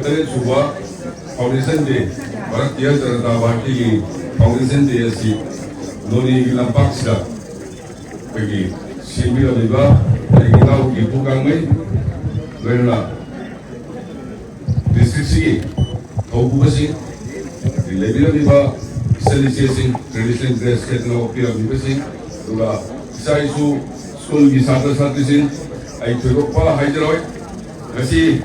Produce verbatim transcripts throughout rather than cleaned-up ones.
ꯇꯔꯦꯠ ꯁꯨꯕ Foundation Day, Bharatiya Janata ꯄꯥꯔꯇꯤꯒꯤ Foundation Day ꯑꯁꯤ ꯅꯣꯅꯦꯒꯤ ꯂꯝꯄꯥꯛꯁꯤꯗ ꯑꯩꯈꯣꯏꯒꯤ ꯁꯦꯝꯕꯤꯔꯝꯃꯤꯕ ꯑꯩꯒꯤ ꯏꯅꯥꯎ ꯗꯤꯄꯨ ꯒꯥꯡꯃꯩ, ꯂꯣꯏꯅꯅ district ꯁꯤꯒꯤ ꯊꯧꯄꯨꯕꯁꯤꯡ, ꯂꯩꯕꯤꯔꯝꯃꯤꯕ ꯏꯆꯜ ꯏꯆꯦꯁꯤꯡ, traditional dress ꯁꯦꯠꯇꯨꯅ ꯑꯣꯛꯄꯤꯔꯝꯃꯤꯕꯁꯤꯡ, ꯑꯗꯨꯒ ꯏꯆꯥ ꯏꯁꯨ, school ꯒꯤ ꯁꯥꯇ꯭ꯔ ꯁꯥꯇ꯭ꯔꯤꯁꯤꯡ, ꯑꯩ ꯊꯣꯏꯗꯣꯛꯄ ꯍꯥꯏꯖꯔꯣꯏ꯫ ꯉꯁꯤ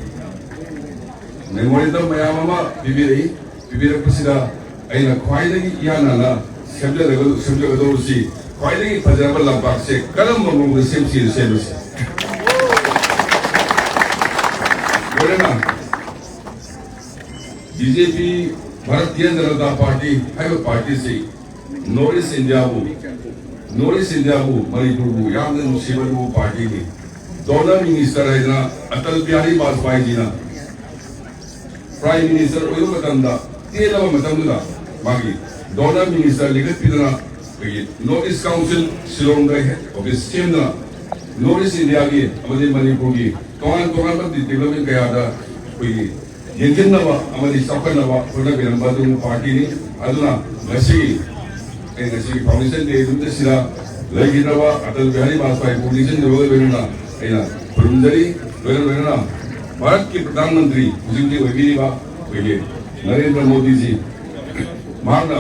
memorandum ꯃꯌꯥꯝ ꯑꯃ ꯄꯤꯕꯤꯔꯛꯏ꯫ ꯄꯤꯕꯤꯔꯛꯄꯁꯤꯗ ꯑꯩꯅ ꯈ꯭ꯋꯥꯏꯗꯒꯤ ꯏꯍꯥꯟ ꯍꯥꯟꯅ ꯁꯦꯝꯖꯔꯒ, ꯁꯦꯝꯖꯒꯗꯧꯔꯤꯁꯤ ꯈ꯭ꯋꯥꯏꯗꯒꯤ ꯐꯖꯔꯕ ꯂꯝꯄꯥꯛꯁꯦ ꯀꯔꯝꯕ ꯃꯑꯣꯡꯗ ꯁꯦꯝꯁꯤ ꯁꯦꯝꯕꯁꯤ꯫ ꯂꯣꯏꯅꯅ BJP, ꯚꯥꯔꯇꯤꯌ ꯖꯅꯇꯥ ꯄꯥꯔꯇꯤ ꯍꯥꯏꯕ ꯄꯥꯔꯇꯤꯁꯤ North East India ꯕꯨ, North East India ꯕꯨ, ꯃꯅꯤꯄꯨꯔꯕꯨ ꯌꯥꯝꯅ ꯅꯨꯡꯁꯤꯕ ꯑꯗꯨꯒꯨꯝꯕ ꯄꯥꯔꯇꯤꯅꯤ꯫ Donor minister ꯍꯥꯏꯗꯅ ꯑꯇꯜ ꯕꯤꯍꯥꯔꯤ ꯕꯥꯖꯄꯥꯏꯖꯤꯅ Prime Minister ꯑꯣꯏꯕ ꯃꯇꯝꯗ, ꯇꯦꯜꯂꯕ ꯃꯇꯝꯗꯨꯗ ꯃꯥꯒꯤ Donor minister ꯂꯤꯡꯈꯠꯄꯤꯗꯨꯅ ꯑꯩꯈꯣꯏꯒꯤ North East Council ꯁꯤꯂꯣꯡꯗ head office ꯁꯦꯝꯗꯨꯅ North East India ꯒꯤ ꯑꯃꯗꯤ ꯃꯅꯤꯄꯨꯔꯒꯤ ꯇꯣꯉꯥꯟ ꯇꯣꯉꯥꯟꯕ development ꯀꯌꯥꯗ ꯑꯩꯈꯣꯏꯒꯤ ꯌꯦꯡꯁꯤꯟꯅꯕ ꯑꯃꯗꯤ ꯆꯥꯎꯈꯠꯅꯕ ꯍꯣꯠꯅꯕꯤꯔꯝꯕ ꯑꯗꯨꯒꯨꯝꯕ ꯄꯥꯔꯇꯤꯅꯤ꯫ ꯑꯗꯨꯅ ꯉꯁꯤ ꯑꯩ ꯉꯁꯤ Foundation Day ꯅꯨꯃꯤꯠ ꯑꯁꯤꯗ ꯂꯩꯈꯤꯗ꯭ꯔꯕ ꯑꯇꯜ ꯕꯤꯍꯥꯔꯤ ꯕꯥꯖꯄꯥꯏꯕꯨ ꯅꯤꯡꯁꯤꯡꯖꯕꯒ ꯂꯣꯏꯅꯅ ꯑꯩꯅ ꯈꯨꯔꯨꯝꯖꯔꯤ꯫ ꯂꯣꯏꯅ ꯂꯣꯏꯅꯅ ꯚꯥꯔꯠꯀꯤ ꯄ꯭ꯔꯙꯥꯟ ꯃꯟꯇ꯭ꯔꯤ ꯍꯧꯖꯤꯛ ꯍꯧꯖꯤꯛ ꯑꯣꯏꯕꯤꯔꯤꯕ ꯑꯩꯈꯣꯏꯒꯤ ꯅꯔꯦꯟꯗ꯭ꯔ ꯃꯣꯗꯤꯖꯤ, ꯃꯍꯥꯛꯅ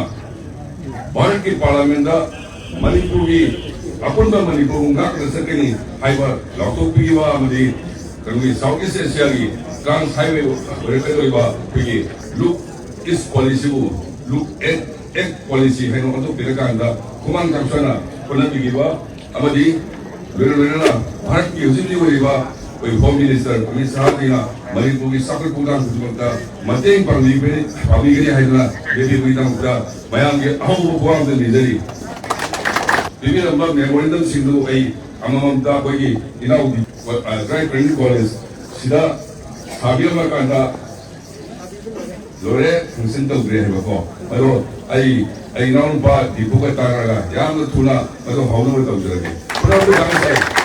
ꯚꯥꯔꯠꯀꯤ ꯄꯥꯔꯂꯤꯌꯥꯃꯦꯟꯗ ꯃꯅꯤꯄꯨꯔꯒꯤ, ꯑꯄꯨꯟꯕ ꯃꯅꯤꯄꯨꯔꯕꯨ ꯉꯥꯛꯅ ꯆꯠꯀꯅꯤ ꯍꯥꯏꯕ ꯂꯥꯎꯊꯣꯛꯄꯤꯈꯤꯕ ꯑꯃꯗꯤ ꯀꯩꯅꯣꯒꯤ South East Asia ꯒꯤ trans highway ꯑꯣꯏꯔꯛꯀꯗꯧꯔꯤꯕ ꯑꯩꯈꯣꯏꯒꯤ Look East Policy ꯕꯨ Look Act, Act Policy ꯍꯥꯏꯅ ꯑꯣꯟꯊꯣꯛꯄꯤꯔꯀꯥꯟꯗ ꯈꯨꯃꯥꯡ ꯆꯥꯎꯁꯟꯅ ꯍꯣꯠꯅꯕꯤꯈꯤꯕ ꯑꯃꯗꯤ ꯂꯣꯏꯅ ꯂꯣꯏꯅꯅ ꯚꯥꯔꯠꯀꯤ ꯍꯧꯖꯤꯛ ꯍꯧꯖꯤꯛ ꯑꯣꯏꯔꯤꯕ ꯑꯩꯈꯣꯏ Home Minister ꯑꯃꯤꯠ ꯁꯥꯍꯖꯤꯅ ꯃꯅꯤꯄꯨꯔꯒꯤ ꯆꯥꯎꯈꯠ ꯈꯣꯡꯊꯥꯡ ꯈꯨꯗꯤꯡꯃꯛꯇ ꯃꯇꯦꯡ ꯄꯥꯡꯕꯤꯒꯅꯤ, ꯄꯥꯡꯕꯤꯒꯅꯤ ꯍꯥꯏꯗꯨꯅ ꯂꯦꯞꯄꯤꯕꯒꯤꯗꯃꯛꯇ ꯃꯌꯥꯝꯒꯤ ꯑꯍꯧꯕ ꯈꯨꯋꯥꯡꯗ ꯅꯤꯖꯔꯤ꯫ ꯄꯤꯕꯤꯔꯝꯕ memorandum ꯁꯤꯡꯗꯨ ꯑꯩ ꯑꯃꯃꯝꯇ ꯑꯩꯈꯣꯏꯒꯤ ꯏꯅꯥꯎꯗꯤ, ꯑ, Dry Training College ꯁꯤꯗ ꯁꯥꯕꯤꯔꯝꯃꯀꯥꯟꯗ ꯂꯣꯏꯔꯦ, function ꯇꯧꯗ꯭ꯔꯦ ꯍꯥꯏꯕꯀꯣ꯫ ꯑꯗꯣ ꯑꯩ, ꯑꯩ ꯏꯅꯥꯎꯅꯨꯄꯥ ꯗꯤꯄꯨꯒ ꯇꯥꯟꯅꯔꯒ ꯌꯥꯝꯅ ꯊꯨꯅ ꯃꯗꯨ ꯍꯧꯅꯕ ꯇꯧꯖꯔꯒꯦ꯫ ꯄꯨꯂꯞ ꯄꯨꯂꯞ ꯉꯁꯥꯏ